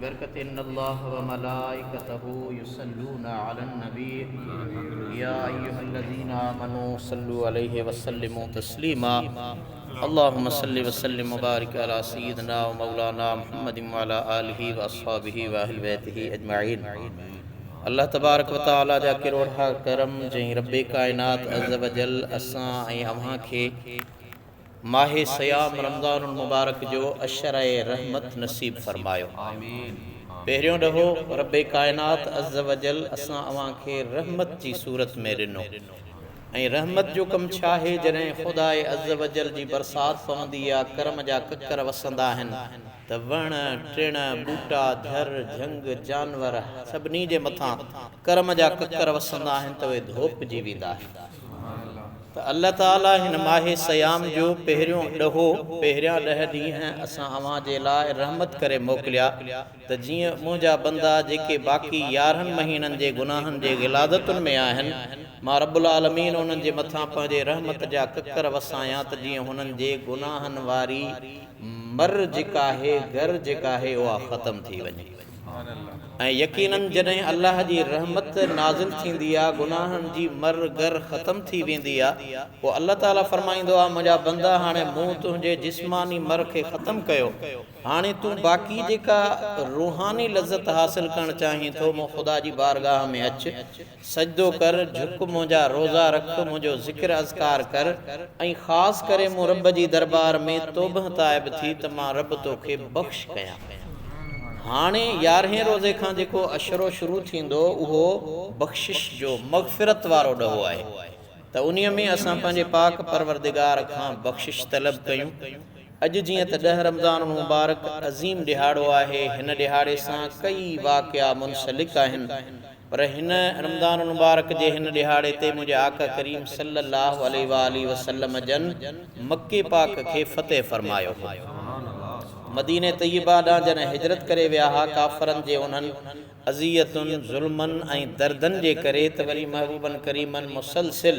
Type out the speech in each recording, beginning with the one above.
ببرڪت ان الله وملائڪته يصلون علي النبي يا ايها الذين آمنوا صلوا عليه وسلموا تسليما اللهم صل وسلم وبارك علي سيدنا ومولانا محمد وعلي آله واصحابه واهل بيته اجمعين. الله تبارڪ وتعالي جا ڪروڙها ڪرم جنهن رب ڪائنات عزّوجلّ اسان ۽ اوهان کي ماهه صيام رمضان المبارڪ جو عشره رحمت نصيب فرمايو. پهريون ڏهو رب ڪائنات عزّوجلّ اسان اوهان کي رحمت جي صورت ۾ ڏنو ۽ رحمت جو ڪم ڇاهي جڏهن خداء عزّوجلّ جي برسات پوندي آ ڪرم جا ڪڪر وسندا آهن ته وڻ، ٽڻ، ٻوٽا، جھر، جھنگ، جانور سڀني جي مٿان ڪرم جا ڪڪر وسندا آهن ته اهي ڌوپجي ويندا آهن ته الله تعالي هن ماهه صيام جو پهريون ڏهو، پهريان ڏهه ڏينهن، اسان اوهان جي لاء رحمت ڪري موڪليا ته جيئن منهنجا بندا جيڪي باقي يارهن مهينن جي گناهن جي غلاظتن ۾ آهن، مان رب العالمين انهن جي مٿان پنهنجي رحمت جا ڪڪر وسايان ته جيئن هنن جي گناهن واري مر جيڪا آهي، گر جيڪا آهي اها ختم ٿي وڃي. ۽ يقيناً جڏهن الله جي رحمت نازل ٿيندي آ، گناهن جي مر گر ختم ٿي ويندي آ، پوء الله تعاليٰ فرمائيندو آ، منهنجا بندا هاڻي مون تنهنجي جسماني مر کي ختم ڪيو، هاڻي تون باقي جيڪا روحاني لذت حاصل ڪرڻ چاهين ٿو، مون خدا جي بارگاهه ۾ اچ، سجدو ڪر، جهڪ منهنجا روزا رک، منهنجو ذڪر اذڪار ڪر ۽ خاص ڪري مون رب جي دربار ۾ توبه تائب ٿي ته مان رب توکي بخش ڪيان. هاڻي يارهين روزي کان جيڪو عشرو شروع ٿيندو اهو بخشش جو، مغفرت وارو ڏهو آهي ته انهيء ۾ اسان پنهنجي پاڪ پروردگار کان بخشش طلب ڪيون. اڄ جيئن ته ڏهه رمضان المبارڪ عظيم ڏهاڙو آهي، هن ڏهاڙي سان ڪيئي واقعا منسلڪ آهن، پر هن رمضان المبارڪ جي هن ڏهاڙي تي منهنجي آقا ڪريم صلّي اللّٰه عليه واٰله وسلّم جن مڪي پاڪ کي فتح فرمايو هو. مديني طيبه ڏانهن جڏهن هجرت ڪري ويا ها ڪافرن جي انهن اذيتن، ظلمن ۽ دردن جي ڪري ته وري محبوبن ڪريمن مسلسل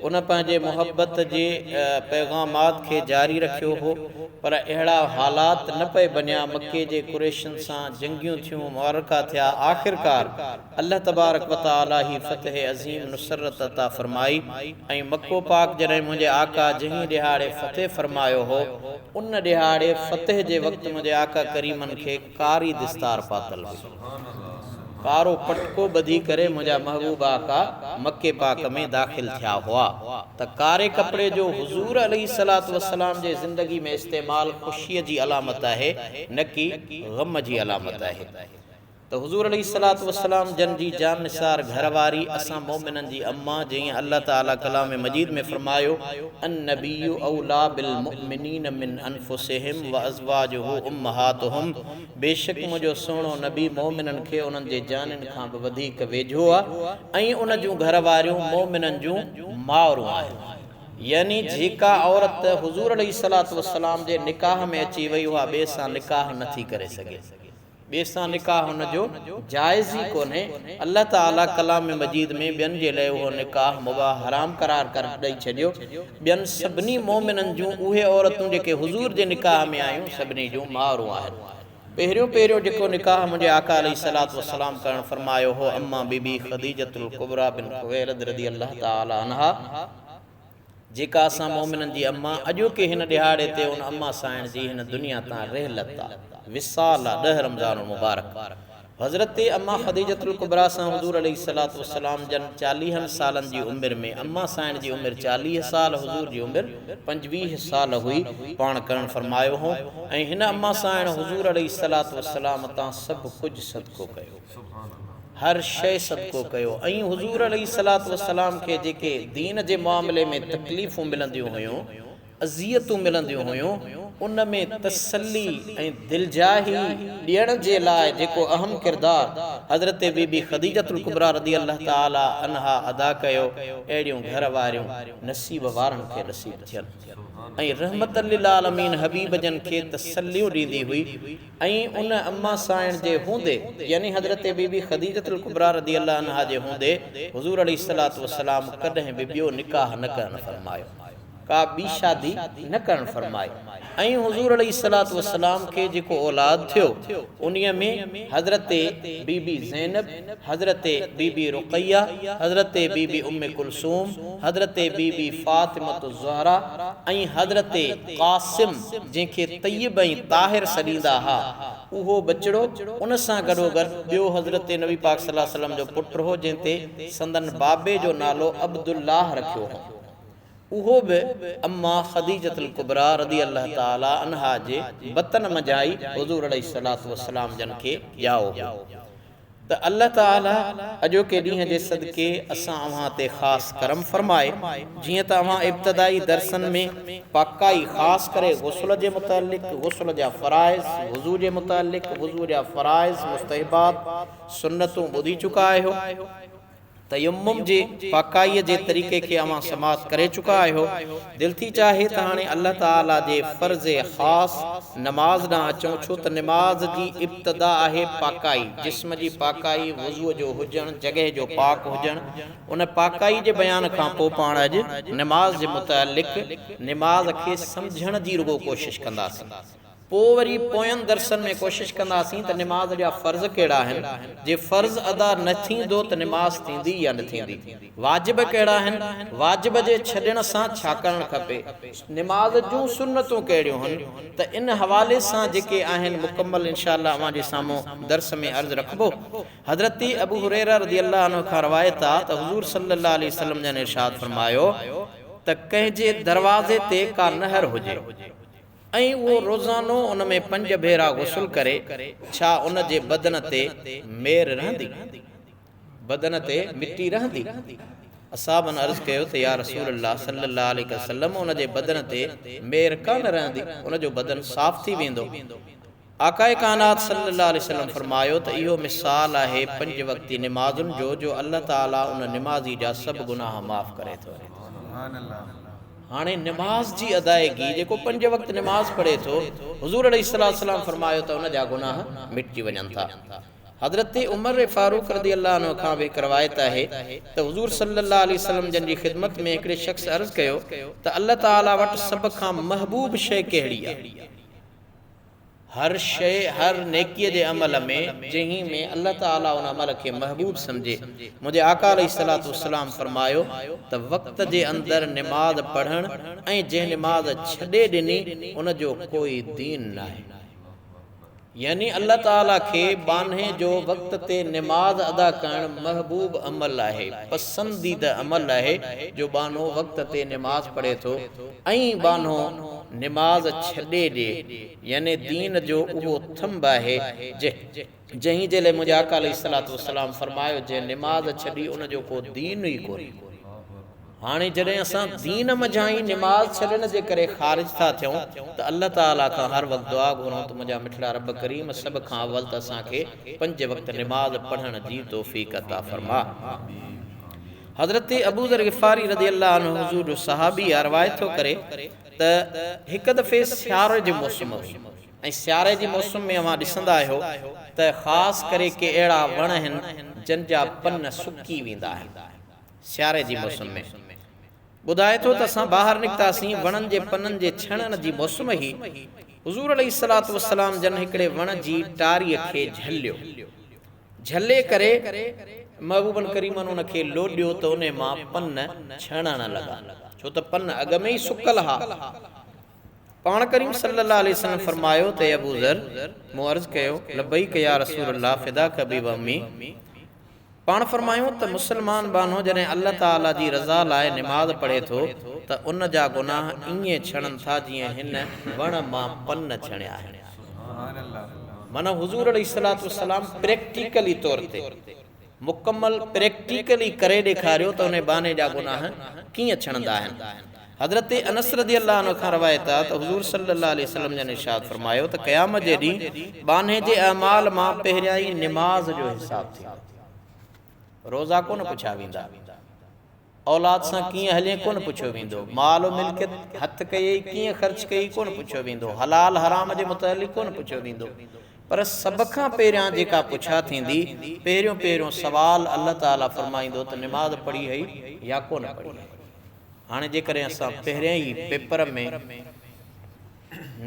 ان پنهنجي محبت جي پيغامات کي جاري رکيو هو پر اهڙا حالات نه پئي بنيا، مڪي جي قريشن سان جنگيون ٿيون، معرڪا ٿيا، آخرڪار الله تبارڪ و تعالي هي فتح عظيم نصرت عطا فرمائي ۽ مڪو پاڪ جڏهن منهنجي آقا جنهن ڏهاڙي فتح فرمايو هو ان ڏهاڙي فتح جي وقت منهنجي آقا ڪريمن کي ڪاري دستار پاتل هئي. ڪارو پٽڪو ٻڌي ڪري منهنجا محبوب آقا مڪي پاڪ ۾ داخل ٿيا هئا ته ڪاري ڪپڙي جو حضور عليه الصلوة والسلام جي زندگي ۾ استعمال خوشيء جي علامت آهي نه ڪي غم جي علامت آهي ته حضور عليه الصلوة والسلام جن جي جان نثار گهر واري اسان مؤمنن جي اما جيئن الله تعالي ڪلام مجيد ۾ فرمايو النبي اوليٰ بالمؤمنين من انفسهم وازواجه امهاتهم بيشڪ منهنجو سهڻو نبي مؤمنن کي انهن جي جانين کان به وڌيڪ ويجهو آ ۽ ان جون گهر واريون مؤمنن جون مائرون آهن. يعني جيڪا عورت حضور عليه الصلوة والسلام جي نڪاح ۾ اچي وئي اها ٻئي سان نڪاح نه ٿي ڪري سگهي. ٻئي سان نڪاح هن جو جائز ئي ڪونهي، الله تعاليٰ ڪلام مجيد ۾ ٻين جي لئه اهو نڪاح مباح حرام قرار ڏئي ڇڏيو، ٻين سڀني مؤمنن جون اهي عورتون جيڪي حضور جي نڪاح ۾ آيون سڀني جون مائرون آهن. پهريون پهريون جيڪو نڪاح منهنجي آقا عليه الصلوة والسلام ڪرڻ فرمايو هو اما بي بي خديجة الڪبريٰ بنت خويلد رضي الله تعاليٰ عنها، جيڪا اسان مؤمنن جي اما، اڄوڪي هن ڏهاڙي تي ان اما سائڻ جي هن دنيا تان رحلت آ، وصال آ، ڏهه رمضان المبارڪ. حضرت اما خديجة الڪبريٰ سان حضور عليه الصلوة والسلام جن چاليهن سالن جي عمر ۾، اما سائڻ جي عمر 40 سال، حضور جي عمر 25 سال هئي، پاڻ ڪرڻ فرمايو هو ۽ هن اما سائڻ حضور عليه الصلوة والسلام تان سڀ ڪجهه صدقو ڪيو. هر شيء صدقو ڪيو ۽ حضور عليه الصلوة والسلام کي جيڪي دين جي معاملي ۾ تڪليفون ملنديون هيون، اذيتون ملنديون هيون، ان ۾ تسلي ۽ دلجاهي ڏيڻ جي لاء جيڪو اهم ڪردار حضرت بي بي خديجة الڪبريٰ رضي الله تعالٰي عنها ادا ڪيو، اهڙيون گهر واريون نصيب وارن کي نصيب ٿين ۽ رحمت للعالمين حبيب جن کي تسليون ڏيندي هئي. ۽ ان اما سائڻ جي هوندي يعني حضرت بي بي خديجة الڪبريٰ رضي الله عنها جي هوندي حضور عليه الصلوة والسلام ڪڏهن به ٻيو نڪاح نه ڪرڻ فرمايو. ڪا ٻي شادي نه ڪرڻ فرمائي ۽ حضور عليه الصلوة والسلام کي جيڪو اولاد ٿيو انهيء ۾ حضرت بي بي زينب، حضرت بي بي رقيه، حضرت بي بي ام ڪلثوم، حضرت بي بي فاطمة الزهره ۽ حضرت قاسم جنهن کي طيب ۽ طاهر سڏيندا ها اهو ٻچڙو ان سان گڏوگڏ ٻيو حضرت نبي پاڪ صلي الله عليه وسلم جو پٽ هو جنهن تي سندن بابي جو نالو عبدالله رکيو هو. اهو به اما خديجة الڪبريٰ رضي الله تعالٰي عنها جي بطن منجهان ئي حضور عليه الصلوة والسلام جن کي ڄائو هو ته الله تعالٰي اڄوڪي ڏينهن جي صدقي اسان اوهان تي خاص ڪرم فرمائي جيئن ته اوهان ابتدائي درسن ۾ پاڪائي خاص ڪري غسل جي متعلق غسل جا فرائض، وضو جي متعلق وضو جا فرائض، مستحبات، سنتون ٻڌي چڪا آهيو. تيمم جي پاڪائيء جي طريقي کي اوهان سماعت ڪري چڪا آهيو. دل ٿي چاهي ته هاڻي الله تعاليٰ جي فرض خاص نماز ڏانهن اچون ڇو ته نماز جي ابتدا آهي پاڪائي، جسم جي پاڪائي، وضوء جو هجڻ، جڳهه جو پاڪ هجڻ، ان پاڪائي جي بيان کان پوء پاڻ اڄ نماز جي متعلق نماز کي سمجهڻ جي رڳو ڪوشش ڪنداسين. پوء وري پوين درسن ۾ ڪوشش ڪنداسين ته نماز جا فرض ڪهڙا آهن، جي فرض ادا نه ٿيندو ته نماز ٿيندي يا نه ٿيندي، واجب ڪهڙا آهن، واجب جي ڇڏڻ سان ڇا ڪرڻ کپي، نماز جون سنتون ڪهڙيون هن ته ان حوالي سان جيڪي آهن مڪمل انشاء الله اوهان جي سامهون درس ۾ عرض رکبو. حضرت ابو هريره رضي الله عنه کان روايت آ ته حضور صلي الله عليه وسلم جن ارشاد فرمايو ته ڪنهن جي دروازي تي ڪا نهر هجي، ۽ اهو روزانو ان ۾ پنج ڀيرا غسل ڪري، ڇا ان جي بدن تي مير رهندي؟ بدن تي مٽي رهندي؟ اصحابن عرض ڪيو ته يا رسول الله صلي الله عليه وسلم ان جي بدن تي مير ڪانه رهندي، ان جو بدن صاف ٿي ويندو. آقاء ڪائنات صلي الله عليه وسلم فرمايو ته اهو مثال آهي پنج وقتي نمازن جو، جو الله تعالي ان نمازي جا سڀ گناهه معاف ڪري ٿو. هاڻي نماز جي ادائيگي جيڪو پنج وقت نماز پڙهي ٿو، حضور عليه الصلوة والسلام فرمايو ته ان جا گناهه مٽجي وڃن ٿا. حضرت عمر فاروق رضي الله عنه کان به هڪ روايت آهي ته حضور صلي الله عليه وسلم جن جي خدمت ۾ هڪڙي شخص عرض ڪيو ته الله تعاليٰ وٽ سڀ کان محبوب شيء ڪهڙي آهي؟ هر شيء، هر نيڪيء جي عمل ۾ جنهين ۾ الله تعاليٰ ان عمل کي محبوب سمجهي. منهنجي آقا عليه الصلوة والسلام فرمايو ته وقت جي اندر نماز پڙهڻ ۽ جنهن نماز ڇڏي ڏني ان جو ڪوئي دين ناهي. يعني الله تعاليٰ کي ٻانهي جو وقت تي نماز ادا ڪرڻ محبوب عمل آهي، پسنديده عمل آهي جو ٻانهو وقت تي نماز پڙهي ٿو ۽ ٻانهو نماز ڇڏي ڏي يعني دين جو اهو ٿنڀ آهي جنهن جي لاء منهنجي آقا عليه الصلوة والسلام فرمايو جنهن نماز ڇڏي ان جو ڪو دين ئي ڪونهي. هاڻي جڏهن اسان دين منجهان ئي نماز ڇڏڻ جي ڪري خارج ٿا ٿيون ته الله تعالي کان هر وقت دعا گهرون ته منهنجا مٺڙا رب ڪريم سڀ کان اول ته اسان کي پنج وقت نماز پڙهڻ جي توفيق عطا فرما. حضرت ابوذر غفاري رضي الله عنه حضور جو صحابي آ روايت ٿو ڪري ته هڪ دفعي سياري جي موسم هئي ۽ سياري جي موسم ۾ اوهان ڏسندا آهيو ته خاص ڪري ڪي اهڙا وڻ آهن جن جا پن سڪي ويندا آهن سياري جي موسم ۾ ٻڌائي ٿو ته اسان ٻاهر نڪتاسين وڻن جي پنن جي ڇڻڻ جي موسم هئي حضور عليه الصلوة والسلام جن هڪڙي وڻ جي ٽاري کي جهليو جهلي ڪري محبوبن ڪريمن ان کي لوڏيو ته انهي مان پن ڇڻڻ لڳا، ڇو ته پن اڳ ۾ ئي سڪل ها. پاڻ ڪريم صلّي الله عليه وسلّم فرمايو ته اي ابوذر! مون عرض ڪيو، لبّيڪ يا رسول الله فداک ابي و امّي. پاڻ فرمايو ته مسلمان ٻانهو جڏهن الله تعاليٰ جي رضا لاء نماز پڙهي ٿو ته ان جا گناهه ائين ڇڻن ٿا جيئن هن وڻ مان پن ڇڻيا آهن. معنيٰ حضور عليه الصلوة والسلام پريڪٽيڪلي طور تي مڪمل پريڪٽيڪلي ڪري ڏيکاريو ته انهي ٻانهي جا گناهه ڪيئن ڇڻندا آهن. حضرت انس رضي الله عنه کان روايت آهي ته حضور صلي الله عليه وسلم جن ارشاد فرمايو ته قيامت جي ڏينهن ٻانهي جي اعمال مان پهريائين نماز جو حساب ٿيندو. روزا ڪونه پڇيا ويندا. اولاد سان ڪيئن هلين ڪونه پڇيو ويندو، مال و ملڪيت هٿ ڪيئي ڪيئن خرچ ڪيئي ڪونه پڇيو ويندو، حلال حرام جي متعلق ڪونه پڇيو ويندو، پر سڀ کان پهريان جيڪا پڇا ٿيندي، پهريون پهريون سوال الله تعاليٰ فرمائيندو ته نماز پڙهي هئي يا ڪونه پڙهي هئي؟ هاڻي جيڪڏهن اسان پهرين ئي پيپر ۾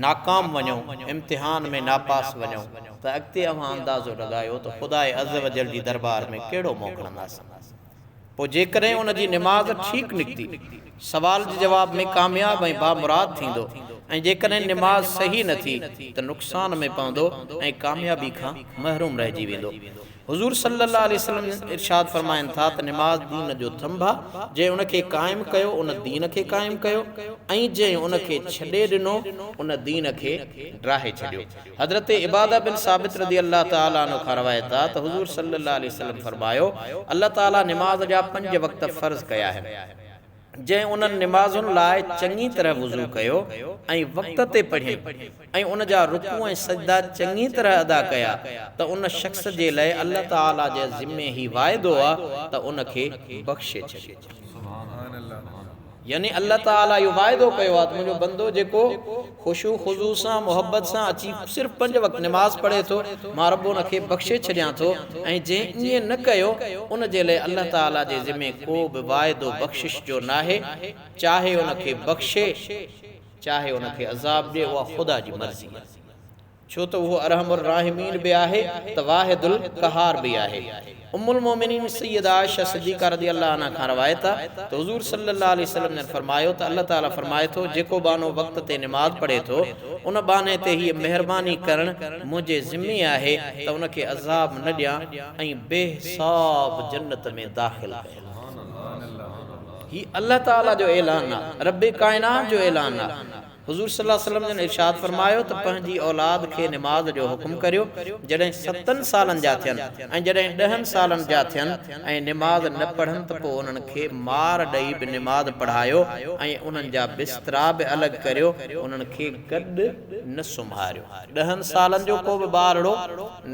ناڪام وڃون، امتحان ۾ ناپاس وڃون ته اڳتي اوهان اندازو لڳايو ته خداء عزّوجلّ جي دربار ۾ ڪهڙو منهن کڻنداسين. پوء جيڪڏهن ان جي نماز ٺيڪ نڪتي، سوال جي جواب ۾ ڪامياب ۽ بامراد ٿيندو ۽ جيڪڏهن نماز صحيح نه ٿي ته نقصان ۾ پوندو ۽ ڪاميابي کان محروم رهجي ويندو. حضور صلّي اللّٰه عليه وسلّم جن ارشاد فرمائن ٿا ته نماز دين جو ٿنڀ آ، جنهن ان کي قائم ڪيو ان دين کي قائم ڪيو ۽ جنهن ان کي ڇڏي ڏنو ان دين کي ڊاهي ڇڏيو. حضرت عباده بن ثابت رضي الله تعالٰي عنه کان روايت آ ته حضور صلّي اللّٰه عليه وسلّم فرمايو، الله تعالٰي نماز جا پنج وقت فرض ڪيا آهن. جنهن انهن نمازن لاء چڱي طرح وضو ڪيو ۽ وقت تي پڙهيائين ۽ ان جا رڪوع ۽ سجدا چڱي طرح ادا ڪيا ته ان شخص جي لئه الله تعاليٰ جي ذمي هي واعدو آ ته ان کي بخشي ڇڏيندو. يعني الله تعاليٰ اهو واعدو ڪيو آ ته منهنجو بندو جيڪو خشوع خضوع سان محبت سان اچي صرف پنج وقت نماز پڙهي ٿو مان رب ان کي بخشي ڇڏيان ٿو ۽ جنهن ائين نه ڪيو ان جي لئه الله تعاليٰ جي ذمي ڪو به واعدو بخشش جو ناهي چاهي ان کي بخشي چاهي ان کي عذاب ڏي اها خدا جي مرضي آهي. ڇو ته اهو ارحم الراحمين به آهي ته واحد القهار به آهي. ام المومنين سيده عائشه صديقه رضي الله عنها کان روايت آ ته حضور صلي الله عليه وسلم جن فرمايو ته الله تعالي فرمائي ٿو جيڪو ٻانهو وقت تي نماز پڙهي ٿو ان ٻانهي تي هيء مهرباني ڪرڻ منهنجي ذمي آهي ته ان کي عذاب نه ڏيان ۽ بي حساب جنت ۾ داخل ڪيان. هي الله تعالي جو اعلان آ، رب ڪائنات جو اعلان آ. حضور صلي الله عليه وسلم جن ارشاد فرمايو ته پنهنجي اولاد کي نماز جو حڪم ڪريو جڏهن ستن سالن جا ٿين ۽ جڏهن ڏهن سالن جا ٿين ۽ نماز نه پڙهن ته پوء انهن کي مار ڏئي به نماز پڙهايو ۽ انهن جا بسترا به الڳ ڪريو انهن کي گڏ نه سمهاريو. ڏهن سالن جو ڪو به ٻارڙو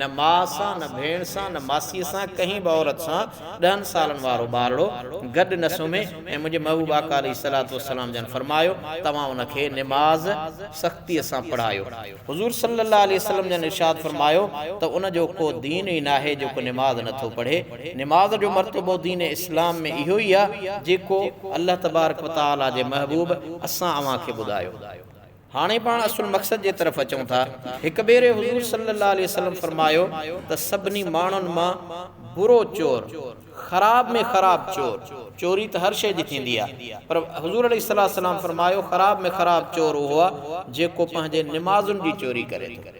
نه ماء سان نه ڀيڻ سان نه ماسيء سان ڪنهن به عورت سان ڏهن سالن وارو ٻارڙو گڏ نه سمهي ۽ منهنجي محبوب آقا عليه الصلوة والسلام جن فرمايو، توهان ان کي نماز سختيء سان پڙهايو. حضور صلّي الله عليه وسلّم جن ارشاد فرمايو ته ان جو ڪو دين ئي ناهي جيڪو نماز نه ٿو پڙهي. نماز جو مرتبو دين اسلام ۾ اهو ئي آهي جيڪو الله تبارڪ وتعاليٰ جي محبوب اسان اوهان کي ٻڌايو. هاڻي پاڻ اصل مقصد جي طرف اچون ٿا. هڪ ڀيري حضور صلي الله عليه وسلم فرمايو ته سڀني ماڻهن مان برو چور، خراب ۾ خراب چور، چوري ته هر شيء جي ٿيندي آهي، پر حضور عليه الصلوة والسلام فرمايو خراب ۾ خراب چور اهو آهي جيڪو پنهنجي نمازن جي چوري ڪري ٿو.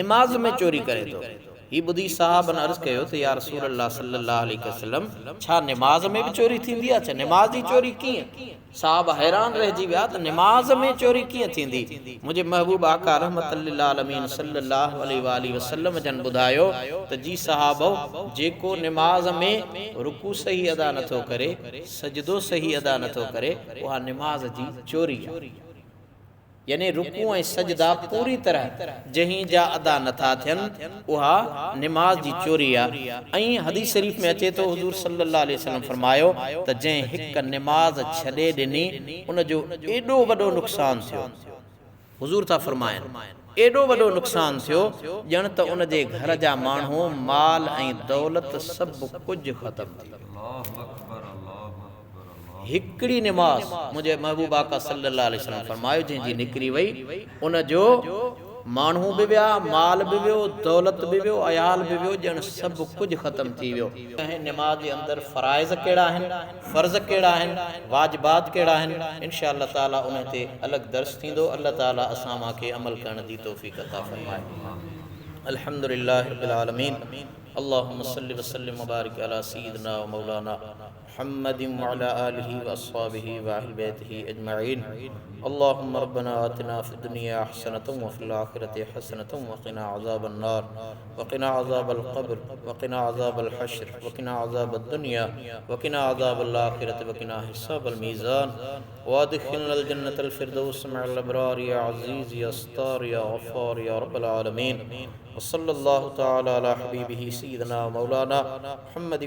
نماز ۾ چوري ڪري ٿو. هي ٻڌي صحابن عرض ڪيو ته يا رسول الله صلي الله عليه وسلم ڇا نماز ۾ به چوري ٿيندي آهي؟ ڇا نماز جي چوري ڪيئن؟ صحابه حيران رهجي ويا ته نماز ۾ چوري ڪيئن ٿيندي؟ منهنجي محبوب آقا رحمت للعالمين صلي الله عليه واٰله وسلم جن ٻڌايو ته جي صحابؤ! جيڪو نماز ۾ رڪوع صحيح ادا نٿو ڪري، سجدو صحيح ادا نٿو ڪري، اها نماز جي چوري آهي. يعني رڪوع ۽ سجدا پوري طرح جنهن جا ادا نه ٿا ٿين اها نماز جي چوري آ ۽ حديث شريف ۾ اچي ٿو حضور صلي الله عليه وسلم فرمايو ته جنهن هڪ نماز ڇڏي ڏني ان جو ايڏو وڏو نقصان ٿيو حضور ٿا فرمائن ايڏو وڏو نقصان ٿيو ڄڻ ته ان جي گهر جا ماڻهو مال ۽ دولت سڀ ڪجهه ختم ٿي ويو. هڪڙي نماز منهنجي محبوب آقا صلي الله عليه وسلم فرمايو جنهن جي نڪري وئي ان جو ماڻهو به ويا، مال به ويو، دولت به ويو، عيال به ويو ڄڻ سڀ ڪجهه ختم ٿي ويو. ۽ نماز جي اندر فرائض ڪهڙا آهن، فرض ڪهڙا آهن، واجبات ڪهڙا آهن، انشاء الله تعالي انهي تي الڳ درس ٿيندو، الله تعالي اسان اوهان کي عمل ڪرڻ جي توفيق عطا فرمائي. الحمدلله رب العالمين اللهم صل وسلم وبارڪ علي سيدنا ومولانا محمد وعلي آله واصحابه واهل بيته اجمعين اللهم ربنا آتنا في الدنيا حسنة وفي الآخرة حسنة وقنا عذاب النار وقنا عذاب القبر وقنا عذاب الحشر وقنا عذاب الدنيا وقنا عذاب الآخرة وقنا حساب الميزان وادخلنا الجنة الفردوس مع الأبرار يا عزيز يا ستار يا غفار يا رب العالمين وصلى الله تعالى على حبيبه سيدنا ومولانا محمد.